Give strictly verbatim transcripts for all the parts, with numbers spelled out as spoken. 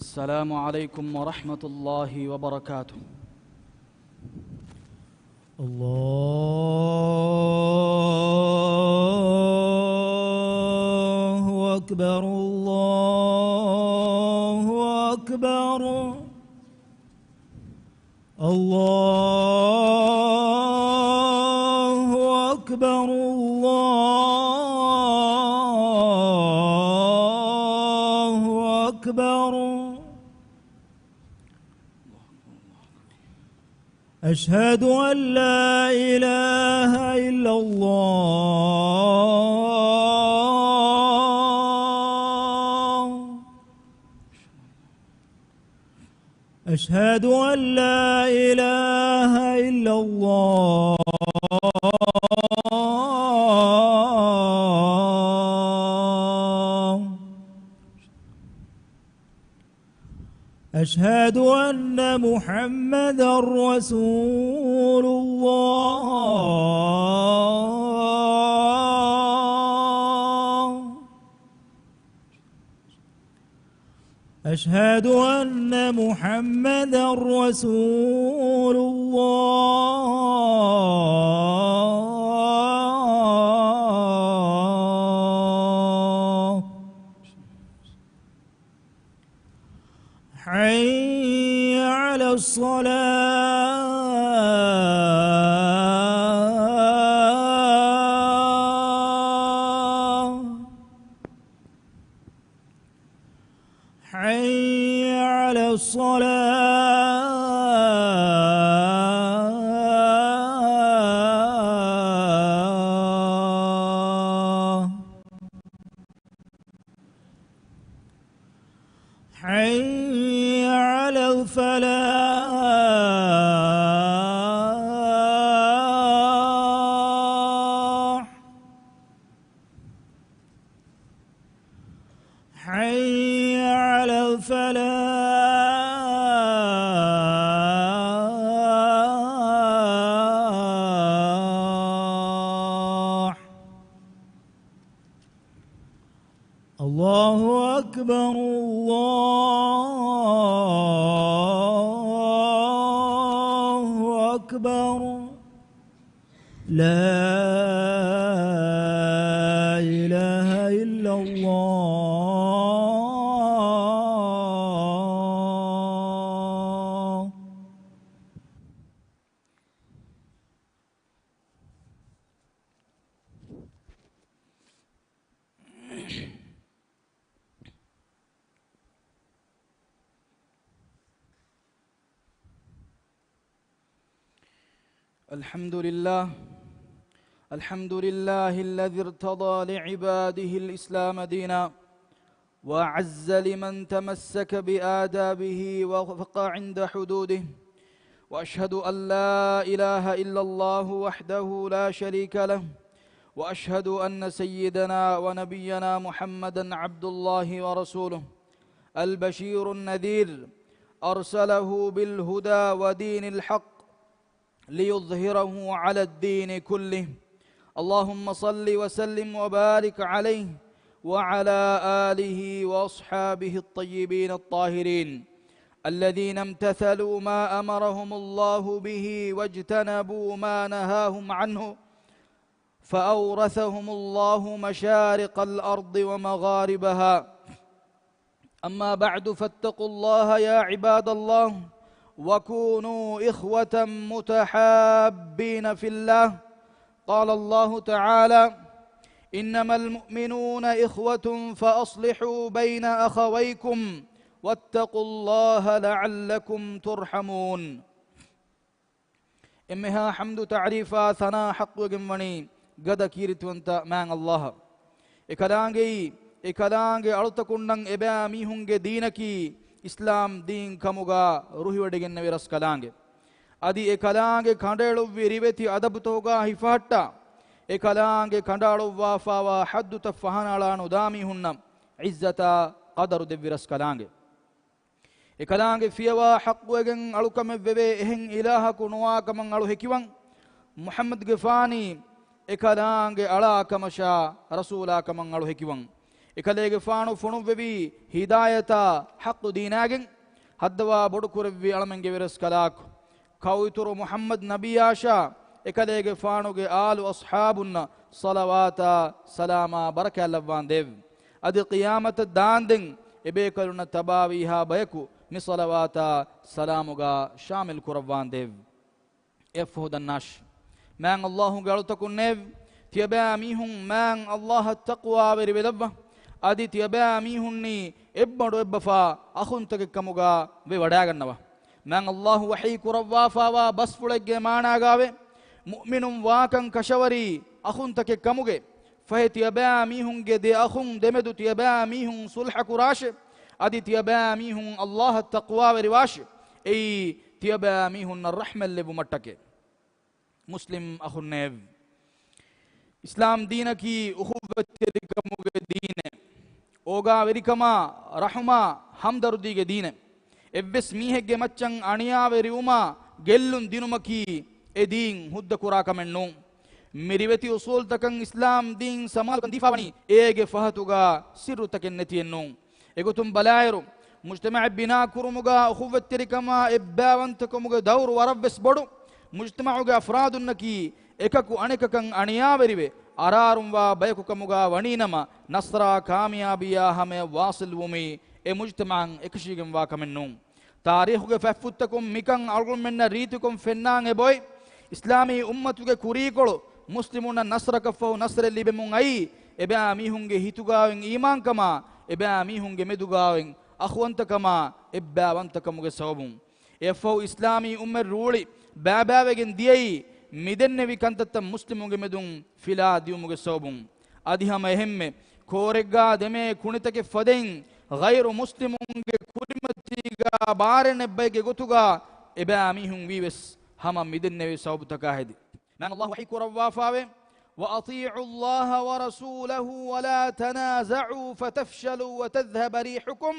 السلام عليكم ورحمة الله وبركاته. الله أكبر، الله أكبر، الله أكبر، الله أكبر. أشهد أن لا إله إلا الله. أشهد أن لا إله إلا الله. أشهد أن محمدا رسول الله. أشهد أن محمدا رسول الله. حي على الصلاة. حي على الصلاة. حي على الفلاح. حي على الفلاح. الله أكبر، الله أكبر. لا إله إلا الله. الحمد لله. الحمد لله الذي ارتضى لعباده الإسلام دينا، وأعز لمن تمسك بآدابه ووقف عند حدوده. وأشهد أن لا إله إلا الله وحده لا شريك له، وأشهد أن سيدنا ونبينا محمدا عبد الله ورسوله، البشير النذير، أرسله بالهدى ودين الحق ليظهره على الدين كله. اللهم صل وسلم وبارك عليه وعلى آله وأصحابه الطيبين الطاهرين، الذين امتثلوا ما أمرهم الله به واجتنبوا ما نهاهم عنه، فأورثهم الله مشارق الأرض ومغاربها. أما بعد، فاتقوا الله يا عباد الله، وكونوا إخوة متحابين في الله. قال الله تعالى: إنما المؤمنون إخوة فأصلحوا بين أخويكم واتقوا الله لعلكم ترحمون. އެންމެހާ ޙަމްދު ތަޢުރީފާ ސަނާ ޙައްޤުވެގެންވަނީ ގަދަ ކީރިތިވަންތަ މާތް ﷲ އަށް. އެ ކަލާނގެއީ، އެ ކަލާނގެ އަޅުތަކުންނަށް އެބައިމީހުންގެ ދީނަކީ އިސްލާމް ދީން ކަމުގަ ރުހިވަޑައިގެންނެވި ރަސްކަލާނގެ. އަދި އެ ކަލާނގެ ކަނޑައެޅުއްވި ރިވެތި އަދަބުތަކުގަ ހިފަހައްޓާ، އެ ކަލާނގެ ކަނޑައަޅުއްވާފާވާ ޙައްދުތައް ފަހަނައަޅާނުދާ މީހުންނަށް ޢިއްޒަތާ ޤަދަރު ދެއްވި ރަސްކަލާނގެ. އެކަލާނގެ ފިޔަވާ ޙައްޤުވެގެން އަޅުކަމެއްވެވޭ އެހެން އިލާހަކު ނުވާކަމަށް އަޅު ހެކިވަން. މުޙައްމަދުގެފާނީ އެކަލާނގެ އަޅާކަމަށާ ރަސޫލާކަމަށް އަޅު ހެކިވަން. އެކަލޭގެފާނު ފޮނުއްވެވީ ހިދާޔަތާ ޙައްޤު ދީނާގެން. ހައްދަވާ ބޮޑުކުރެއްވި އަޅަމެންގެ ވެރަސްކަލާކު، ކައުއިތުރު މުޙައްމަދު ނަބިއްޔާޝާ އެކަލޭގެފާނުގެ އާލު އަޞްޙާބުންނަށް ޞަލަވާތާ ސަލާމާ ބަރަކާތްލައްވާނދޭވެ. އަދި ޤިޔާމަތަށް ދާންދެން އެބޭކަލުންނަށް ތަބާވީހާ ބަޔަކު މި ޞަލަވާތާ ސަލާމުގާ ޝާމިލް ކުރައްވާނދޭވެ. އެއަށްފަހު ދަންނާށި، މާތް ﷲ ގެ އަޅުތަކުންނޭވެ! ތިޔަބައިމީހުން މާތް ﷲ އަށް ތަޤްވާވެރިވެލައްވާ. އަދި ތިޔަބައިމީހުންނީ އެއްބަނޑު އެއްބަފާ އަޚުންތަކެއްކަމުގާ ވެވަޑައިގަންނަވާ. މާތް ﷲ ވަޙީ ކުރައްވާފާވާ ބަސްފުޅެއްގެ މާނާގާވެ، މުއުމިނުން ވާކަން ކަށަވަރީ އަޚުންތަކެއްކަމުގެ. ފަހެ ތިޔަބައިމީހުންގެ ދެ އަޚުން ދެމެދު ތިޔަބައިމީހުން ޞުލްޙަ ކުރާށޭ. އަދި ތިޔަބައިމީހުން ﷲ އަށް ތަޤްވާވެރިވާށޭ. އެއީ ތިޔަބައިމީހުންނަށް ރަޙްމަތްލެއްވުމަށްޓަކައި. މުސްލިމް އަޚުންނޭވެ! އިސްލާމް ދީނަކީ އުޚުއްވަތްތެރިކަމުގެ ދީނެއް. އޯގާވެރިކަމާ، ރަޙުމާ، ހަމްދަރުދީގެ ދީނެއް. އެއްވެސް މީހެއްގެ މައްޗަށް އަނިޔާވެރިވުމާ، ގެއްލުން ދިނުމަކީ އެ ދީން ހުއްދަކުރާ ކަމެއް ނޫން. މި ރިވެތި އުޞޫލްތަކަށް އިސްލާމް ދީން ސަމާލުކަން ދީފާވަނީ އޭގެ ފަހަތުގާ ސިއްރުތަކެއް ނެތިއެއްނޫން. އެގޮތުން ބަލާއިރު، މުޖްތަމަޢެއް ބިނާ ކުރުމުގާ އުޚުއްވަތްތެރިކަމާ އެއްބައިވަންތަކަމުގެ ދައުރު ވަރަށްވެސް ބޮޑު. މުޖްތަމަޢުގެ އަފްރާދުންނަކީ އެކަކު އަނެކަކަށް އަނިޔާވެރިވެ، އަރާރުންވާ ބަޔަކުކަމުގާ ވަނީނަމަ، ނަޞްރާ ކާމިޔާބީއާ ހަމަޔަށް ވާޞިލްވުމީ އެ މުޖްތަމަޢަށް އެކަށީގެންވާ ކަމެއްނޫން. ތާރީޚުގެ ފަތްފުށްތަކުން މިކަން އަޅުގަނޑުމެންނަށް ރީތިކޮށް ފެންނާން އެބައޮތް. އިސްލާމީ އުއްމަތުގެ ކުރީކޮޅު މުސްލިމުންނަށް ނަޞްރަކަށްފަހު ނަޞްރެއް ލިބެމުން އައީ، އެބައިމީހުންގެ ހިތުގާވެން އީމާންކަމާ، އެބައިމީހުންގެ މެދުގާވެން އަޚުވަންތަކަމާ، އެއްބައިވަންތަކަމުގެ ސަބަބުން. އެއަށްފަހު އިސްލާމީ އުއްމަތް ރޫޅި ބައިބައިވެގެން ދިޔައީ، މިދެންނެވި ކަންތައްތައް މުސްލިމުންގެ މެދުން ފިލާ ދިޔުމުގެ ސަބަބުން. އަދި ހަމަ އެހެންމެ، ކޯރެއްގާ ދެމޭ ކުނިތަކެއް ފަދައިން، ޣައިރު މުސްލިމުންގެ ކުރިމަތީގާ ބާރެއް ނެއްބައެއްގެ ގޮތުގާ އެބައިމީހުން ވީވެސް ހަމަ މިދެންނެވި ސަބަބުތަކާ ހެދި. މާތް ﷲ ވަޙީ ކުރައްވާފާވޭ، وَأَطِيعُوا اللَّهَ وَرَسُولَهُ وَلَا تَنَازَعُوا فَتَفْشَلُوا وَتَذْهَبَ رِيحُكُمْ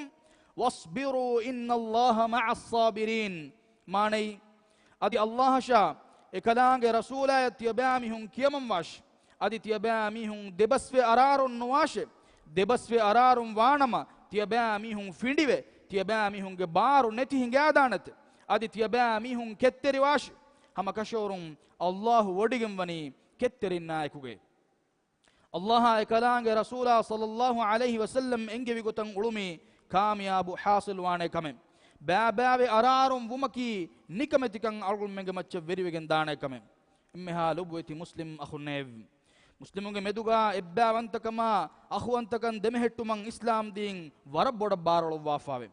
وَاصْبِرُوا إِنَّ اللَّهَ مَعَ الصَّابِرِينَ. މާނައީ، އަދި ﷲ އަށާ އެކަލާނގެ ރަސޫލާޔަށް ތިޔަބައިމީހުން ކިޔަމަންވާށި. އަދި ތިޔަބައިމީހުން ދެބަސްވެ އަރާރުން ނުވާށެ. ދެބަސްވެ އަރާރުން ވާނަމަ، ތިޔަބައިމީހުން ފިނޑިވެ، ތިޔަބައިމީހުންގެ ބާރު ނެތި ހިނގާދާނެތެ. އަދި ތިޔަބައިމީހުން ކެތްތެރިވާށި. ހަމަ ކަށަވަރުން ﷲ ވޮޑިގެންވަނީ ކެތްތެރިންނާ އެކުގައި. ﷲ އާ އެކަލާނގެ ރަސޫލާ ޞައްލައްލާހު ޢަލައިހި ވަސައްލަމް އެންގެވި ގޮތަށް އުޅުމީ ކާމިޔާބު ޙާޞިލްވާނެ ކަމެއް. ބައިބައިވެ އަރާރުން ވުމަކީ ނިކަމެތިކަން އަޅުގަނޑުމެންގެ މައްޗަށް ވެރިވެގެން ދާނެ ކަމެއް. އެންމެހާ ލޮބުވެތި މުސްލިމް އަޚުންނޭވެ! މުސްލިމުންގެ މެދުގާ އެއްބައިވަންތަކަމާ އަޚުވަންތަކަން ދެމެހެއްޓުމަށް އިސްލާމް ދީން ވަރަށް ބޮޑަށް ބާރުއަޅުއްވާފާވެ.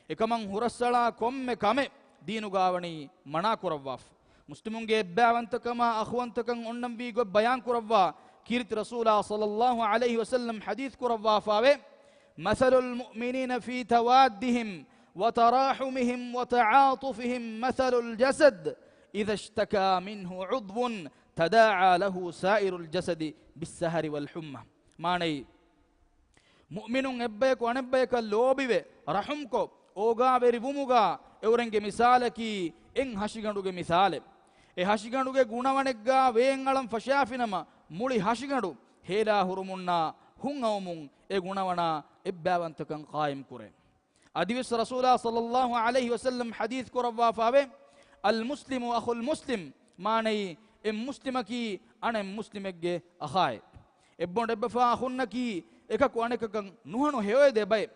އެކަމަށް ހުރަސްއަޅާ ކޮންމެ ކަމެއް ދީނުގާ ވަނީ މަނާކުރައްވާފަ. މުސްލިމުންގެ އެއްބައިވަންތަކަމާ އަޚުވަންތަކަން އޮންނަންވީ ގޮތް ބަޔާން ކުރައްވާ ކީރިތި ރަސޫލާ ޞައްލައްލާހު ޢަލައިހި ވަސައްލަމް ޙަދީޘް ކުރައްވާފާވޭ، مَثَلُ الْمُؤْمِنِينَ فِي تَوَادِّهِمْ وَتَرَاحُمِهِمْ وَتَعَاطُفِهِمْ مَثَلُ الْجَسَدِ إِذَا اشْتَكَى مِنْهُ عُضْوٌ تَدَاعَى لَهُ سَائِرُ الْجَسَدِ بِالسَّهَرِ وَالْحُمَّى. މާނައީ، މުއުމިނުން އެއްބަޔަކު އަނެއްބަޔަކަށް ލޯބިވެ، ރަޙުމްކޮށް، އޯގާވެރިވުމުގާ އެއުރެންގެ މިސާލަކީ އެއް ހަށިގަނޑުގެ މިސާލެއް. އެ ހަށިގަނޑުގެ ގުނަވަނެއްގާ ވޭން އަޅަން ފަށާފިނަމަ، މުޅި ހަށިގަނޑު ހޭލާ ހުރުމުންނާ ހުން އައުމުން އެ ގުނަވަނާ އެއްބައިވަންތަކަން ޤާއިމް ކުރޭ. އަދިވެސް ރަސޫލާ ޞައްލައްލާހު ޢަލައިހި ވަސައްލަމް ޙަދީޘް ކުރައްވާފާވޭ، الْمُسْلِمُ أَخُو الْمُسْلِمِ، މާނައީ، އެއް މުސްލިމަކީ އަނެއް މުސްލިމެއްގެ އަޚާއެއް. އެއްބަނޑު އެއްބަފާ އަޚުންނަކީ އެކަކު އަނެކަކަށް ނުހަނު ހެޔޮއެދޭ ބައެއް.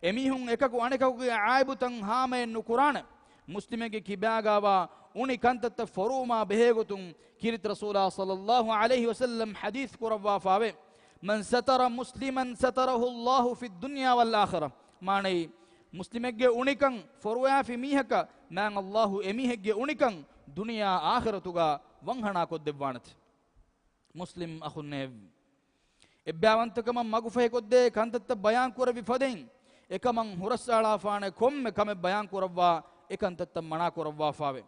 އެމީހުން އެކަކު އަނެކަކުގެ ޢައިބުތައް ހާމައެއް ނުކުރާނެ. މުސްލިމެއްގެ ކިބާގާވާ އުނި ކަންތައްތައް ފޮރުވުމާ ބެހޭގޮތުން ކީރިތި ރަސޫލާ ޞައްލައްލާހު ޢަލައިހި ވަސައްލަމް ޙަދީޘް ކުރައްވާފާވޭ، مَنْ سَتَرَ مُسْلِمًا سَتَرَهُ اللَّهُ فِي الدُّنْيَا وَالْآخِرَةِ. މާނައީ، މުސްލިމެއްގެ އުނިކަން ފޮރުވާފި މީހަކަށް މާތް ﷲ އެމީހެއްގެ އުނިކަން ދުނިޔާ އާޚިރަތުގަ ވަންހަނާކޮށްދެއްވާނެތެ. މުސްލިމް އަޚުންނޭވެ! އެއްބައިވަންތަކަމަށް މަގުފަހިކޮށްދޭ ކަންތައްތައް ބަޔާންކުރެއްވި ފަދައިން، އެކަމަށް ހުރަސްއަޅާފާނެ ކޮންމެ ކަމެއް ބަޔާންކުރައްވާ އެކަންތައްތައް މަނާކުރައްވާފާވެ.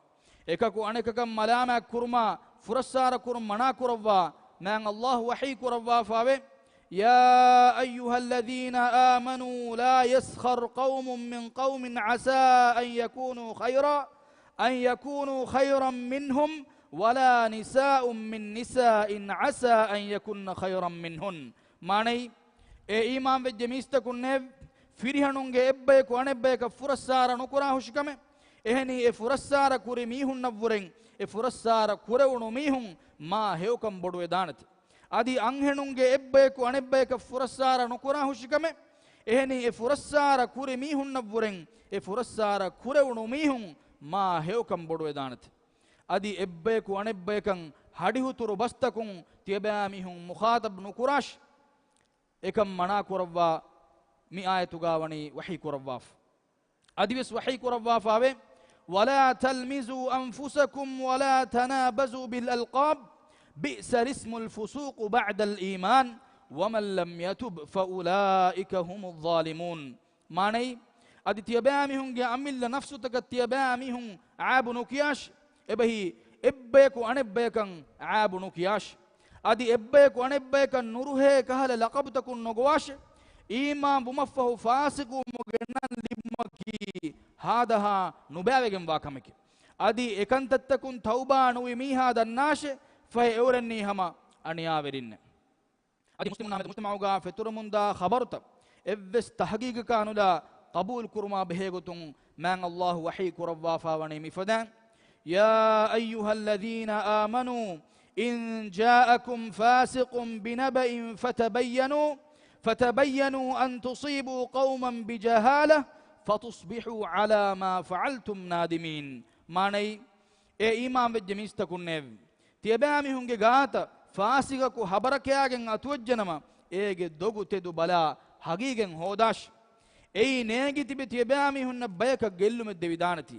އެކަކު އަނެކަކަށް މަލާމާތްކުރުމާ، ފުރައްސާރަކުރުން މަނާކުރައްވާ، މާތް ﷲ ވަޙީކުރައްވާފާވެ، يَا أَيُّهَا الَّذِينَ آمَنُوا لَا يَسْخَرْ قَوْمٌ مِّن قَوْمٍ عَسَىٰ أَن يَكُونُوا خَيْرًا، أَن يَكُونُوا خَيْرًا مِّنْهُمْ، وَلَا نِسَاءٌ مِّن نِّسَاءٍ عَسَىٰ أَن يَكُنَّ خَيْرًا مِّنْهُنَّ. މާނައީ، އޭ އީމާންވެއްޖެ މީސްތަކުންނޭވެ! ފިރިހެނުންގެ އެއްބަޔަކު އަނެއްބަޔަކަށް ފުރައްސާރަ ނުކުރާ ހުށިކަމެއް. އެހެނީ އެ ފުރައްސާރަ ކުރި މީހުންނަށްވުރެން އެ ފުރައްސާރަ ކުރެވުނު މީހުން މާ ހެޔޮކަން ބޮޑުވެދާނެތެ. އަދި އަންހެނުންގެ އެއްބަޔަކު އަނެއްބަޔަކަށް ފުރައްސާރަ ނުކުރާ ހުށިކަމެއް. އެހެނީ އެ ފުރައްސާރަ ކުރި މީހުންނަށްވުރެން އެ ފުރައްސާރަ ކުރެވުނު މީހުން މާ ހެޔޮކަން ބޮޑުވެދާނެތެ. އަދި އެއްބަޔަކު އަނެއްބަޔަކަށް ހަޑިހުތުރު ބަސްތަކުން ތިޔަބައިމީހުން މުޚާޠަބް ނުކުރާށި. އެކަން މަނާކުރައްވާ މި އާޔަތުގަ ވަނީ ވަޙީ ކުރައްވާފަ. އަދިވެސް ވަޙީ ކުރައްވާފައެވެ. ولا تلمزوا أنفسكم ولا تنابزوا بالألقاب بئس الاسم الفسوق بعد الإيمان ومن لم يتب فأولئك هم الظالمون. މާނައީ، އަދި ތިޔަބައިމީހުންގެ އަމިއްލަ ނަފްސުތަކަށް ތިޔަބައިމީހުން އައިބު ނުކިޔާށި. އެބަހީ، އެއްބަޔަކު އަނެއްބަޔަކަށް އައިބު ނުކިޔާށި. އަދި އެއްބަޔަކު އަނެއްބަޔަކަށް ނުރުހޭ ކަހަލަ ލަޤަބުތަކުން ނުގޮވާށެ. އީމާން ވުމަށްފަހު ފާސިޤުވުމުގެ ނަން ލިބުމަކީ ހާދަހާ ނުބައިވެގެންވާ ކަމެކެ. އަދި އެކަންތައްތަކުން ތައުބާ ނުވި މީހާ ދަންނާށެ، ފަހެ އެއުރެންނީ ހަމަ އަނިޔާވެރިންނެ. އަދި މުސްލިމުންނާ މެދު މުޖްތަމަޢުގަ ފެތުރަމުންދާ ޚަބަރުތައް އެއްވެސް ތަޙްޤީޤަކާ ނުލާ ޤަބޫލު ކުރުމާ ބެހޭގޮތުން މާތް ﷲ ވަޙީ ކުރައްވާފާވަނީ މިފަދައިން، يا أيها الذين آمنوا إن جاءكم فاسق بنبأ فتبينوا، فتبينوا أن تصيبوا قوما بجهالة فتصبحوا على ما فعلتم نادمين. މާނައީ، އޭ އީމާންވެއްޖެ މީސްތަކުންނޭވެ! ތިޔަބައިމީހުންގެ ގާތަށް ފާސިޤަކު ހަބަރަކައިގެން އަތުވެއްޖެނަމަ، އޭގެ ދޮގު ތެދު ބަލާ ހަގީގަތް ހޯދާށި. އެއީ ނޭނގި ތިބި ތިޔަބައިމީހުންނަށް ބަޔަކަށް ގެއްލުމެއް ދެވިދާނެތީ.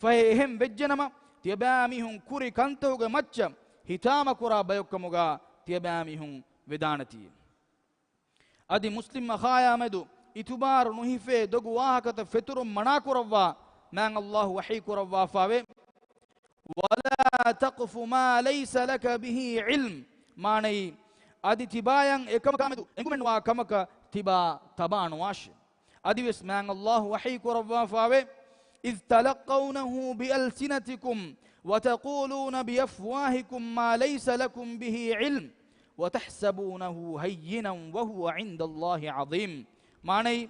ފަހެ އެހެން ވެއްޖެނަމަ، ތިޔަބައިމީހުން ކުރި ކަންތަކުގެ މައްޗަށް ހިތާމަކުރާ ބަޔޮށްކަމުގަ ތިޔަބައިމީހުން ވެދާނެތީ. އަދި މުސްލިމް އަޚާޔާމެދު އިތުބާރު ނުހިފޭ ދޮގު ވާހަކަތައް ފެތުރުން މަނާކުރައްވާ މާތް ﷲ ވަޙީ ކުރައްވާފާވޭ، ولا تقف ما ليس لك به علم. މާނައީ، އަދި ތިބާޔަށް އެކަމަކާމެދު އެނގުމެއްނުވާ ކަމަކަށް ތިބާ ތަބާނުވާށެ. އަދިވެސް މާތް ﷲ ވަޙީ ކުރައްވާފާވޭ، إذ تلقونه بألسنتكم وتقولون بأفواهكم ما ليس لكم به علم وتحسبونه هينا وهو عند الله عظيم. މާނައީ،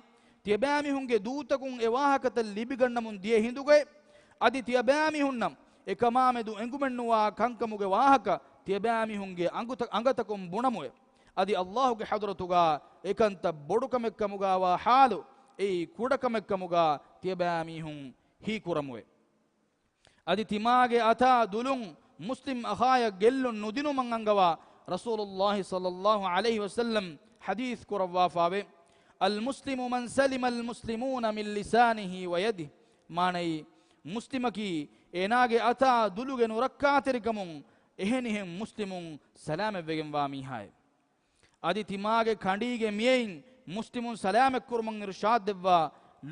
ތިޔަބައިމީހުންގެ ދޫތަކުން އެ ވާހަކަތައް ލިބިގަންނަމުން ދިޔަ ހިނދުގައި، އަދި ތިޔަބައިމީހުންނަށް އެކަމާމެދު އެނގުމެއްނުވާ ކަންކަމުގެ ވާހަކަ ތިޔަބައިމީހުންގެ އަނގުތަ-، އަނގަތަކުން ބުނަމުއެ. އަދި ﷲ ގެ ޙަޟްރަތުގަ އެކަންތައް ބޮޑުކަމެއްކަމުގަވާ ޙާލު އެއީ ކުޑަކަމެއްކަމުގަ ތިޔަބައިމީހުން ހީކުރަމުއެ. އަދި ތިމާގެ އަތާ ދުލުން މުސްލިމް އަޚާޔަށް ގެއްލުން ނުދިނުމަށް އަންގަވާ ރަސޫލުﷲ ޞައްލަﷲ ޢަލައިހި ވަސައްލަމް ޙަދީޘް ކުރައްވާފާވޭ، المسلم من سلم المسلمون من لسانه ويده. މާނައީ، މުސްލިމަކީ އޭނާގެ އަތާ ދުލުގެ ނުރައްކާތެރިކަމުން އެހެނިހެން މުސްލިމުން ސަލާމަތްވެގެންވާ މީހާއެވެ. އަދި ތިމާގެ ކަނޑީގެ މިއައިން މުސްލިމުން ސަލާމަތްކުރުމަށް އިރުޝާދު ދެއްވާ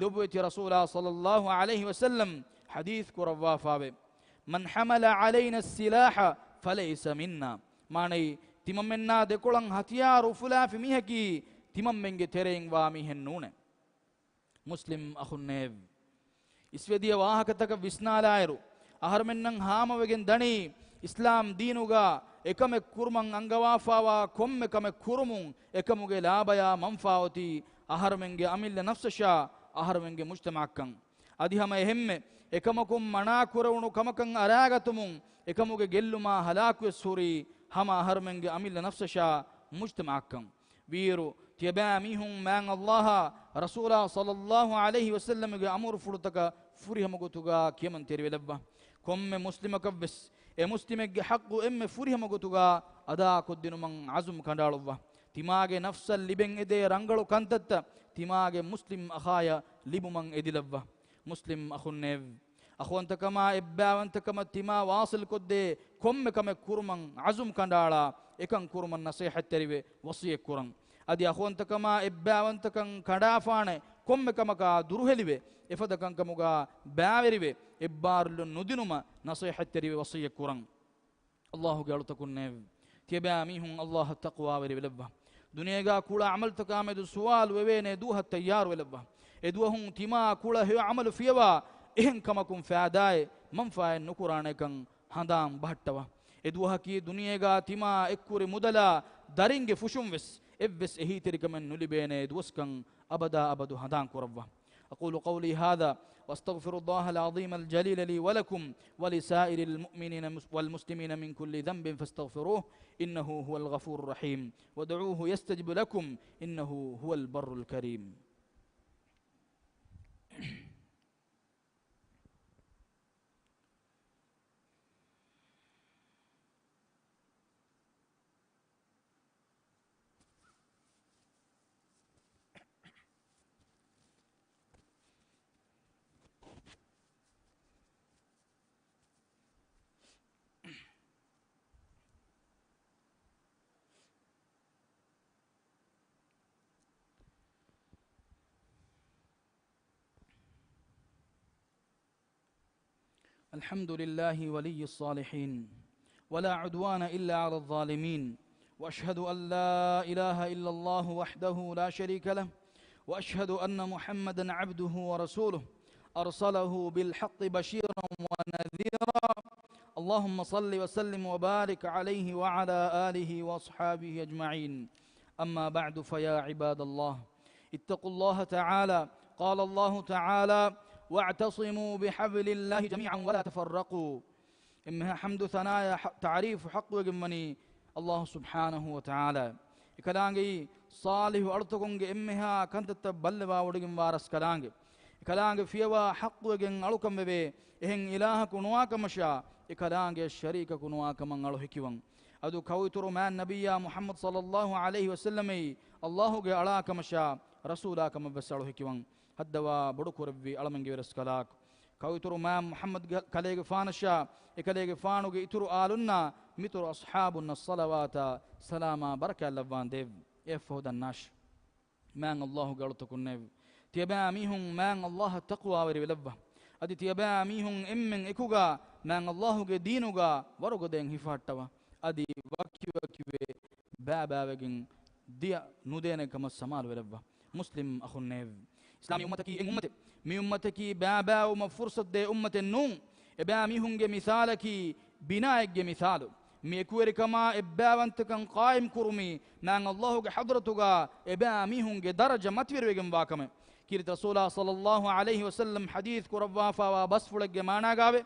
ލޮބުވެތި ރަސޫލާ ޞައްލަﷲ ޢަލައިހި ވަސައްލަމް ޙަދީޘް ކުރައްވާފާވެ، من حمل علينا السلاح فليس منا. މާނައީ، ތިމަންމެންނާ ދެކޮޅަށް ހަތިޔާރު އުފުލާފި މީހަކީ ތިމަންމެންގެ ތެރެއިން ވާ މީހެއް ނޫނޭ. މުސްލިމް އަޚުންނޭވެ! އިސްވެދިޔަ ވާހަކަތަކަށް ވިސްނާލާއިރު، އަހަރުމެންނަށް ހާމަވެގެން ދަނީ، އިސްލާމް ދީނުގަ އެކަމެއް ކުރުމަށް އަންގަވާފާވާ ކޮންމެ ކަމެއް ކުރުމުން އެކަމުގެ ލާބަޔާ މަންފާ އޮތީ އަހަރުމެންގެ އަމިއްލަ ނަފްސަށާ އަހަރުމެންގެ މުޖްތަމަޢަށްކަން. އަދި ހަމަ އެހެންމެ އެކަމަކުން މަނާ ކުރެވުނު ކަމަކަށް އަރާގަތުމުން އެކަމުގެ ގެއްލުމާ ހަލާކުވެސް ހުރީ ހަމަ އަހަރުމެންގެ އަމިއްލަ ނަފްސަށާ މުޖްތަމަޢަށްކަން. ވީއިރު، ތިޔަބައިމީހުން މާތް ﷲ އާ ރަސޫލާ ޞައްލަﷲ ޢަލައިހި ވަސައްލަމްގެ އަމުރުފުޅުތަކަށް ފުރިހަމަގޮތުގަ ކިޔަމަންތެރިވެލައްވާ. ކޮންމެ މުސްލިމަކަށްވެސް އެ މުސްލިމެއްގެ ޙައްޤު އެންމެ ފުރިހަމަގޮތުގަ އަދާކޮށްދިނުމަށް ޢަޒުމް ކަނޑައަޅުއްވާ. ތިމާގެ ނަފްސަށް ލިބެން އެދޭ ރަނގަޅު ކަންތައްތައް ތިމާގެ މުސްލިމް އަޚާޔަށް ލިބުމަށް އެދިލައްވާ. މުސްލިމް އަޚުންނޭވެ! އަޚުވަންތަކަމާ އެއްބައިވަންތަކަމަށް ތިމާ ވާޞިލްކޮށްދޭ ކޮންމެ ކަމެއް ކުރުމަށް ޢަޒުމް ކަނޑައަޅާ، އެކަން ކުރުމަށް ނަޞޭޙަތްތެރިވެ ވަޞިއްޔަތްކުރަން. އަދި އަޚުވަންތަކަމާ އެއްބައިވަންތަކަން ކަނޑާފާނެ ކޮންމެ ކަމަކާ ދުރުހެލިވެ، އެފަދަ ކަންކަމުގާ ބައިވެރިވެ، އެއްބާރުލުން ނުދިނުމަށް ނަޞޭޙަތްތެރިވެ ވަޞިއްޔަތްކުރަން. ﷲ ގެ އަޅުތަކުންނޭވެ! ތިޔަބައިމީހުން ﷲ އަށް ތަޤްވާވެރިވެލައްވާ. ދުނިޔޭގާ ކުޅަ ޢަމަލުތަކާމެދު ސުވާލު ވެވޭނެ ދުވަހަށް ތައްޔާރުވެލައްވާ. އެދުވަހުން ތިމާ ކުޅަ ހެޔޮ ޢަމަލު ފިޔަވާ، އެހެން ކަމަކުން ފައިދާއެއް މަންފާއެއް ނުކުރާނެކަން ހަނދާން ބަހައްޓަވާ. އެދުވަހަކީ ދުނިޔޭގާ ތިމާ އެއްކުރި މުދަލާ ދަރިންގެ ފުށުންވެސް އެއްވެސް އެހީތެރިކަމެއް ނުލިބޭނެ ދުވަސްކަން އަބަދާ އަބަދު ހަނދާން ކުރައްވާ. أقول قولي هذا وأستغفر الله العظيم الجليل لي ولكم ولسائر المؤمنين والمسلمين من كل ذنب فاستغفروه إنه هو الغفور الرحيم وادعوه يستجب لكم إنه هو البر الكريم. الحمد لله ولي الصالحين، ولا عدوان إلا على الظالمين، وأشهد أن لا إله إلا الله وحده لا شريك له، وأشهد أن محمدا عبده ورسوله، أرسله بالحق بشيرا ونذيرا. اللهم صل وسلم وبارك عليه وعلى آله وأصحابه أجمعين. أما بعد، فيا عباد الله، اتقوا الله تعالى. قال الله تعالى: واعتصموا بحبل الله جميعا ولا تفرقوا. އެންމެހާ ޙަމްދު ސަނާޔާ ޙަ-، ތަޢުރީފު ޙައްޤުވެގެންވަނީ ﷲ ސުބްޙާނަހޫ ވަތަޢާލާ. އެކަލާނގެއީ ޞާލިޙު އަޅުތަކުންގެ އެންމެހާ ކަންތައްތައް ބައްލަވާވޮޑިގެންވާ ރަސްކަލާނގެ. އެކަލާނގެ ފިޔަވާ ޙައްޤުވެގެން އަޅުކަންވެވޭ. އެހެން އިލާހަކު ނުވާކަމަށާ، އެކަލާނގެ ޝަރީކަކު ނުވާކަމަށް އަޅު ހެކިވަން. އަދު ކައުއިތުރު މާތް ނަބިއްޔާ މުޙައްމަދު ޞައްލައްލާހު ޢަލައިހި ވަސައްލަމައީ ﷲގެ އަޅާކަމަށާ، ރަސޫލާކަމަށްވެސް އަޅު ހެކިވަން. ހައްދަވާ ބޮޑުކުރެއްވި އަޅަމެންގެ ވެރަސްކަލާކު، ކައުއިތުރު މާތް މުޙައްމަދު ކަލޭގެފާނަށާ، އެކަލޭގެފާނުގެ އިތުރު އާލުންނާ، މިތުރު އަޞްޙާބުންނަށް ޞަލަވާތާ ސަލާމާ ބަރަކާތް ލައްވާނދޭވް. އެއަށްފަހު ދަންނާށި. މާތް ﷲގެ އަޅުތަކުންނޭވެ! ތިޔަބައިމީހުން މާތް ﷲއަށް ތަޤްވާވެރިވެލައްވާ. އަދި ތިޔަބައިމީހުން އެންމެން އެކުގާ މާތް ﷲގެ ދީނުގާ ވަރުގަދައިން ހިފަހައްޓަވާ. އަދި ވަކިވަކިވެ ބައިބައިވެގެން ދިޔަ ނުދޭނެ ކަމަށް ސަމާލުވެލައްވާ. މުސްލިމް އަޚުންނޭވެ! އިސްލާމީ އުއްމަތަކީ އެއް އުއްމަތެއް. މި އުއްމަތަކީ ބައިބައިވުމަށް ފުރުޞަތުދޭ އުއްމަތެއް ނޫން. އެބައިމީހުންގެ މިސާލަކީ ބިނާއެއްގެ މިސާލު. މި އެކުވެރިކަމާ އެއްބައިވަންތަކަން ޤާއިމް ކުރުމީ މާތް ﷲގެ ޙަޟްރަތުގާ އެބައިމީހުންގެ ދަރަޖަ މަތިވެރިވެގެންވާ ކަމެއް. ކީރިތި ރަސޫލާ ޞައްލައްލާހު ޢަލައިހި ވަސައްލަމް ޙަދީޘް ކުރައްވާފާވާ ބަސްފުޅެއްގެ މާނާގާވޭ،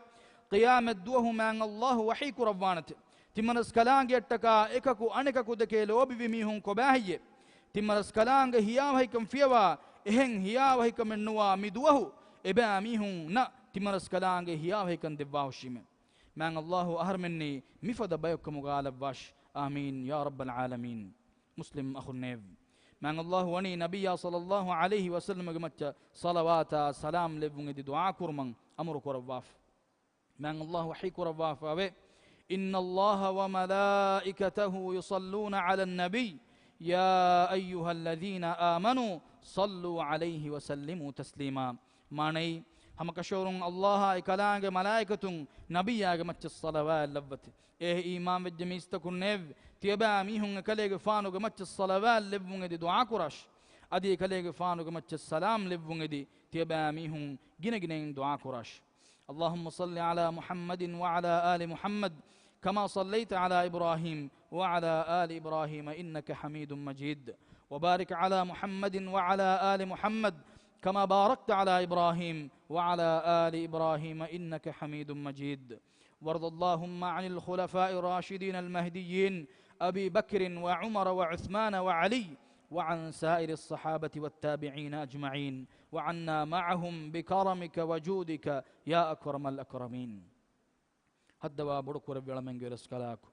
ޤިޔާމަތް ދުވަހު މާތް ﷲ ވަޙީ ކުރައްވާނެތެ. ތިމަންރަސްކަލާނގެއަށްޓަކާ އެކަކު އަނެކަކު ދެކެ ލޯބިވި މީހުން ކޮބާހެއްޔޭ؟ ތިމަންރަސްކަލާނގެ ހިޔާވަހިކަން ފިޔަވާ، އެހެން ހިޔާވަހިކަމެއް ނުވާ މި ދުވަހު އެބައިމީހުންނަށް ތިމަންރަސްކަލާނގެ ހިޔާވަހިކަން ދެއްވާހުށީމޭ. މާތް ﷲ އަހަރުމެންނީ މިފަދަ ބަޔަކު ކަމުގާ ލައްވާށި. އާމީން ޔާ ރައްބަލް ޢާލަމީން. މުސްލިމް އަޚުންނޭވެ! މާތް ﷲ ވަނީ ނަބިއްޔާ ޞައްލައްލާހު ޢަލައިހި ވަސައްލަމަގެ މައްޗަށް ޞަލަވާތާ ސަލާމް ލެއްވުން އެދި ދުޢާ ކުރުމަށް އަމުރު ކުރައްވާފަ. މާތް ﷲ ވަޙީ ކުރައްވާފައެވެ. إن الله وملائكته يصلون على النبي يا أيها الذين آمنوا صلوا عليه وسلموا تسليما. މާނައީ، ހަމަކަށަވަރުން ﷲއާ އެކަލާނގެ މަލާއިކަތުން ނަބިއްޔާގެ މައްޗަށް ޞަލަވާތް ލައްވަތި. އޭ އީމާންވެއްޖެ މީސްތަކުންނޭވެ! ތިޔަބައިމީހުން އެކަލޭގެފާނުގެ މައްޗަށް ޞަލަވާތް ލެއްވުން އެދި ދުޢާ ކުރާށި. އަދި އެކަލޭގެފާނުގެ މައްޗަށް ސަލާމް ލެއްވުން އެދި ތިޔަބައިމީހުން ގިނަގިނައިން ދުޢާ ކުރާށި. اللهم صل على محمد وعلى آل محمد كما صليت على إبراهيم وعلى آل إبراهيم إنك حميد مجيد. وبارك على محمد وعلى آل محمد كما باركت على إبراهيم وعلى آل إبراهيم إنك حميد مجيد. وارض اللهم عن الخلفاء الراشدين المهديين أبي بكر وعمر وعثمان وعلي وعن سائر الصحابة والتابعين أجمعين وعنا معهم بكرمك وجودك يا أكرم الأكرمين. ހައްދަވާ ބޮޑުކުރެއްވި އަޅަމެންގެ ރަސްކަލާކު،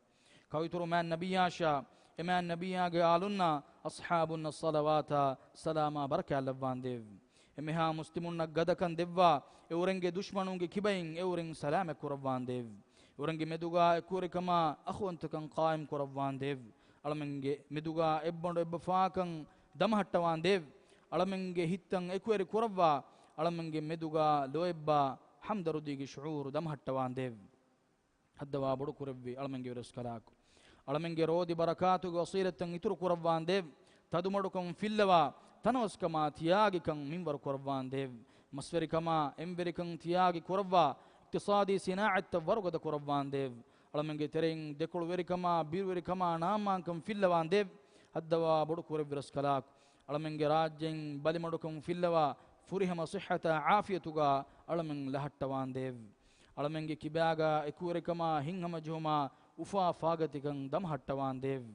ކައުއިތުރު މާތް ނަބިއްޔާއަށާ، އެ މާތް ނަބިއްޔާގެ އާލުންނާ، އަޞްޙާބުންނަށް ޞަލަވާތާ ސަލާމާ ބަރަކާތް ލައްވާނދޭވެ. އެންމެހާ މުސްލިމުންނަށް ގަދަކަން ދެއްވާ، އެއުރެންގެ ދުޝްމަނުންގެ ކިބައިން އެއުރެން ސަލާމަތް ކުރައްވާނދޭވެ. އެއުރެންގެ މެދުގާ އެކުވެރިކަމާ އަޚުވަންތަކަން ޤާއިމް ކުރައްވާނދޭވެ. އަޅަމެންގެ މެދުގާ އެއްބަނޑު އެއްބަފާކަން ދަމަހައްޓަވާނދޭވެ. އަޅަމެންގެ ހިތްތައް އެކުވެރި ކުރައްވާ، އަޅަމެންގެ މެދުގާ ލޯތްބާ ހަމްދަރުދީގެ ޝުޢޫރު ދަމަހައްޓަވާނދޭވެ. ހައްދަވާ ބޮޑުކުރެއްވި އަޅަމެންގެ ރަސްކަލާކު، އަޅަމެންގެ ރޯދި ބަރަކާތުގެ އުސީލަތްތައް އިތުރު ކުރައްވާނދޭވެ. ތަދުމަޑުކަން ފިއްލަވާ، ތަނަވަސްކަމާ ތިޔާގިކަން މިންވަރު ކުރައްވާނދޭވެ. މަސްވެރިކަމާ އެންވެރިކަން ތިޔާގި ކުރައްވާ، އިޤްތިޞާދީ ސިނާޢަތްތައް ވަރުގަދަ ކުރައްވާނދޭވެ. އަޅަމެންގެ ތެރެއިން ދެކޮޅުވެރިކަމާ، ބިރުވެރިކަމާ، ނާމާންކަން ފިއްލަވާނދޭވެ. ހައްދަވާ ބޮޑު ކުރެއްވި ރަސްކަލާކޮ، އަޅަމެންގެ ރާއްޖެއިން ބަލިމަޑުކަން ފިއްލަވާ، ފުރިހަމަ ޞިއްޙަތާ ޢާފިޔަތުގާ އަޅަމެން ލަހައްޓަވާނދޭވެ. އަޅަމެންގެ ކިބާގާ އެކުވެރިކަމާ ހިތްހަމަޖެހުމާ އުފާ ފާގަތިކަން ދަމަހައްޓަވާނދޭވެ.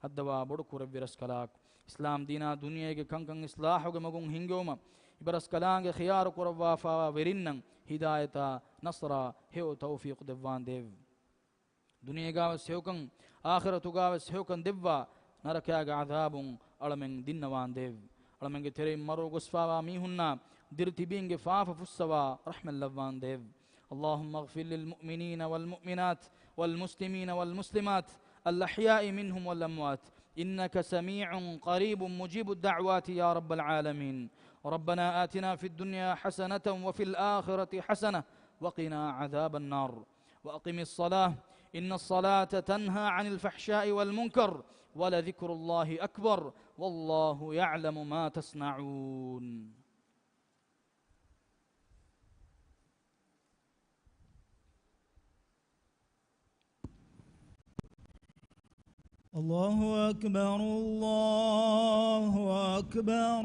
ހައްދަވާ ބޮޑު ކުރެއްވި ރަސްކަލާކޮ، އިސްލާމް ދީނާ ދުނިޔޭގެ ކަންކަން އިސްލާހުގެ މަގުން ހިންގެވުމަށް އިބަރަސްކަލާނގެ ޚިޔާރު ކުރައްވާފާވާ ވެރިންނަށް ހިދާޔަތާ، ނަޞްރާ، ހެޔޮ ތައުފީޤު ދެއްވާނދޭވެ. ދުނިޔޭގާވެސް ހެޔޮކަން، އާޚިރަތުގާވެސް ހެޔޮކަން ދެއްވާ، ނަރަކާގެ ޢަޛާބުން އަޅަމެން ދިންނަވާނދޭވެ. އަޅަމެންގެ ތެރެއިން މަރުވެ ގޮސްފާވާ މީހުންނާ ދިރި ތިބީންގެ ފާފަ ފުއްސަވާ ރަޙްމަތް ލައްވާނދޭވެ. اللهم اغفر للمؤمنين والمؤمنات والمسلمين والمسلمات الأحياء منهم والأموات إنك سميع قريب مجيب الدعوات يا رب العالمين. ربنا آتنا في الدنيا حسنة وفي الآخرة حسنة وقنا عذاب النار. وأقم الصلاة إن الصلاة تنهى عن الفحشاء والمنكر ولذكر الله أكبر والله يعلم ما تصنعون. الله أكبر، الله أكبر.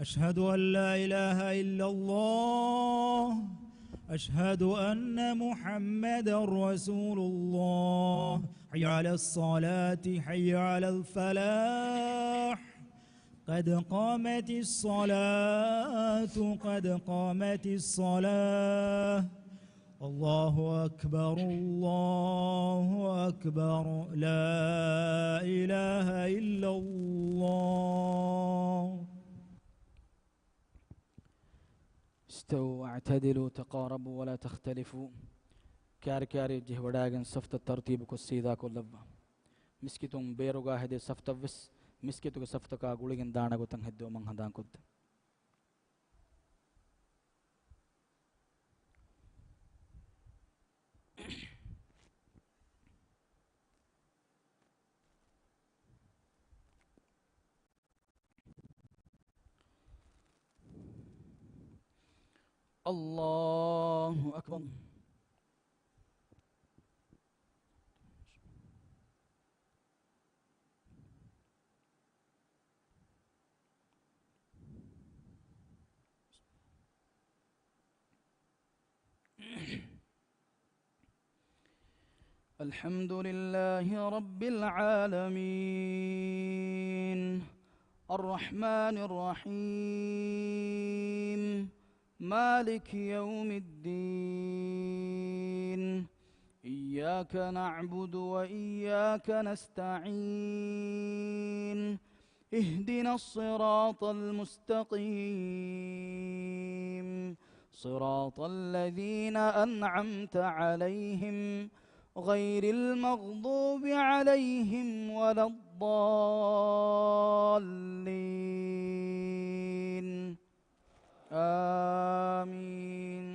أشهد أن لا إله إلا الله. أشهد أن محمدا رسول الله. حي على الصلاة، حي على الفلاح. قد قامت الصلاة، قد قامت الصلاة. الله أكبر، الله أكبر، لا إله إلا الله. استووا واعتدلوا تقاربوا ولا تختلفوا. ކާރި ކާރި ޖެހިވަޑައިގެން ސަފްތައް ތަރުތީބުކޮށް ސީދާކޮށްލައްވާ. މިސްކިތުން ބޭރުގާ ހެދޭ ސަފްތައްވެސް މިސްކިތުގެ ސަފްތަކާ ގުޅިގެން ދާނެ ގޮތަށް ހެއްދެވުމަށް ހަނދާންކޮށްދޭ. الله أكبر. الحمد لله رب العالمين. الرحمن الرحيم. مالك يوم الدين. إياك نعبد وإياك نستعين. اهدنا الصراط المستقيم. صراط الذين أنعمت عليهم غير المغضوب عليهم ولا الضالين. آمين.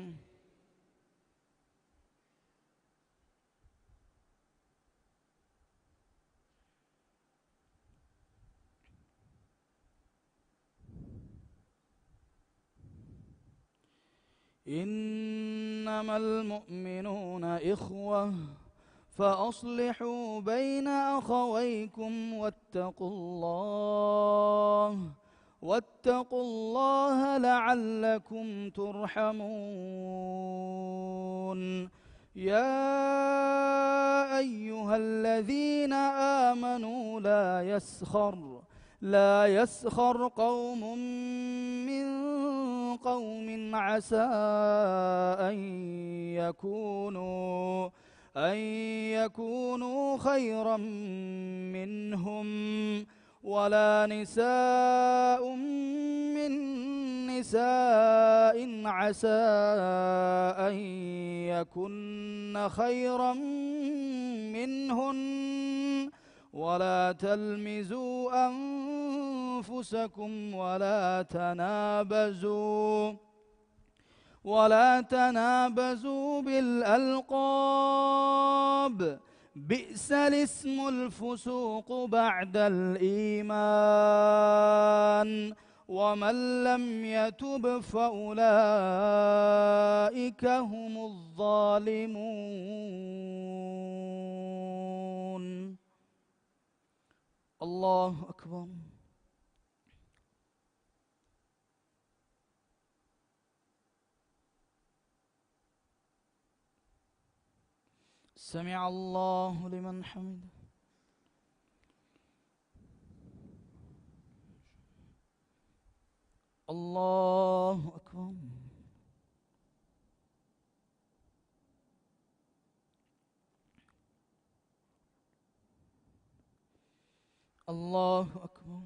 إنما المؤمنون إخوة فأصلحوا بين أخويكم واتقوا الله، واتقوا الله لعلكم ترحمون. يا أيها الذين آمنوا لا يسخر، لا يسخر قوم من قوم عسى أن يكونوا، أن يكونوا خيرا منهم، ولا نساء من نساء عسى أن يكن خيرا منهن، ولا تلمزوا أنفسكم ولا تنابزوا، ولا تنابزوا بالألقاب، بئس الاسم الفسوق بعد الإيمان، ومن لم يتب فأولئك هم الظالمون. الله أكبر. سمع الله لمن حمده. الله أكبر. الله أكبر.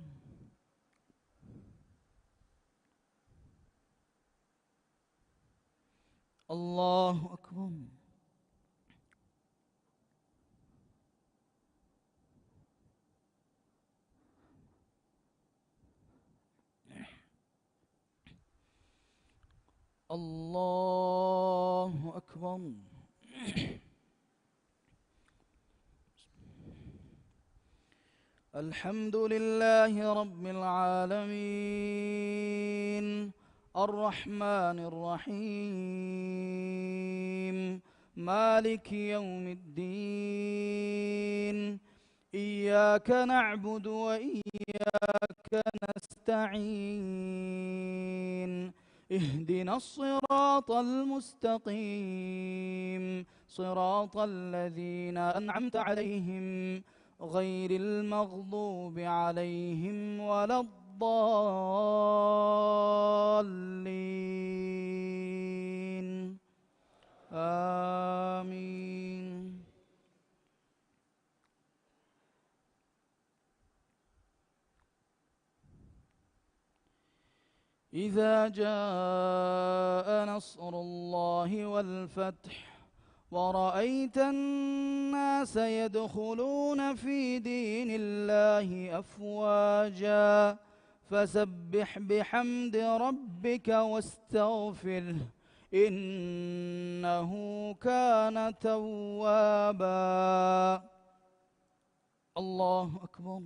الله أكبر. الله أكبر. الحمد لله رب العالمين. الرحمن الرحيم. مالك يوم الدين. إياك نعبد وإياك نستعين. اهدنا الصراط المستقيم. صراط الذين أنعمت عليهم غير المغضوب عليهم ولا الضالين. آمين. إذا جاء نصر الله والفتح ورأيت الناس يدخلون في دين الله أفواجا فسبح بحمد ربك واستغفره إنه كان توابا. الله أكبر.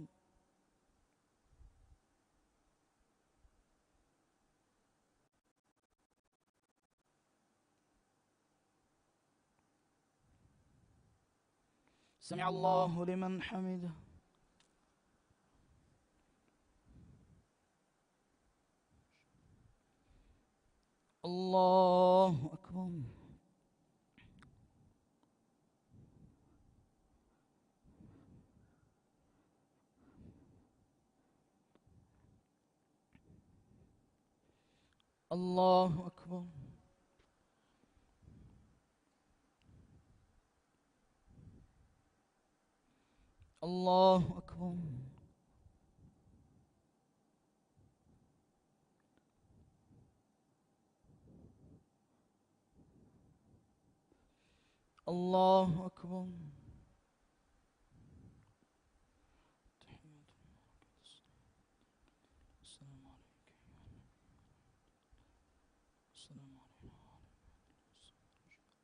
سمع الله لمن حمده. الله أكبر. الله أكبر. الله أكبر. الله أكبر. السلام عليك. السلام علينا وعلى عباد الله الصالحين.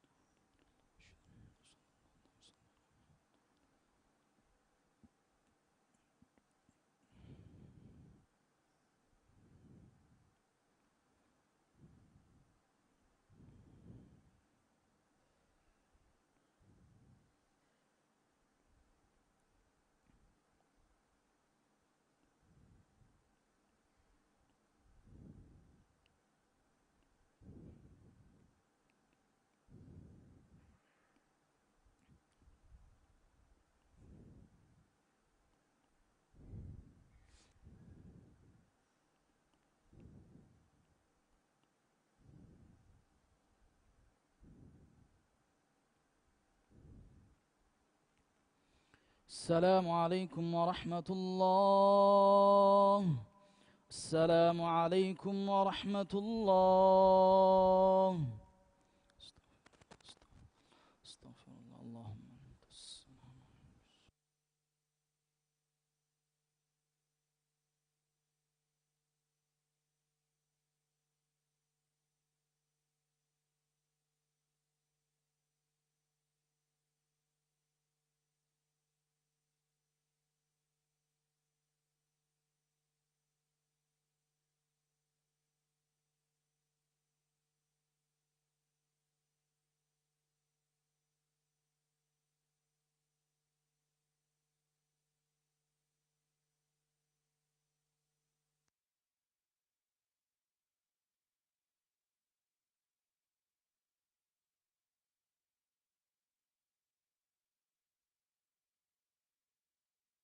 السلام عليكم ورحمة الله. السلام عليكم ورحمة الله.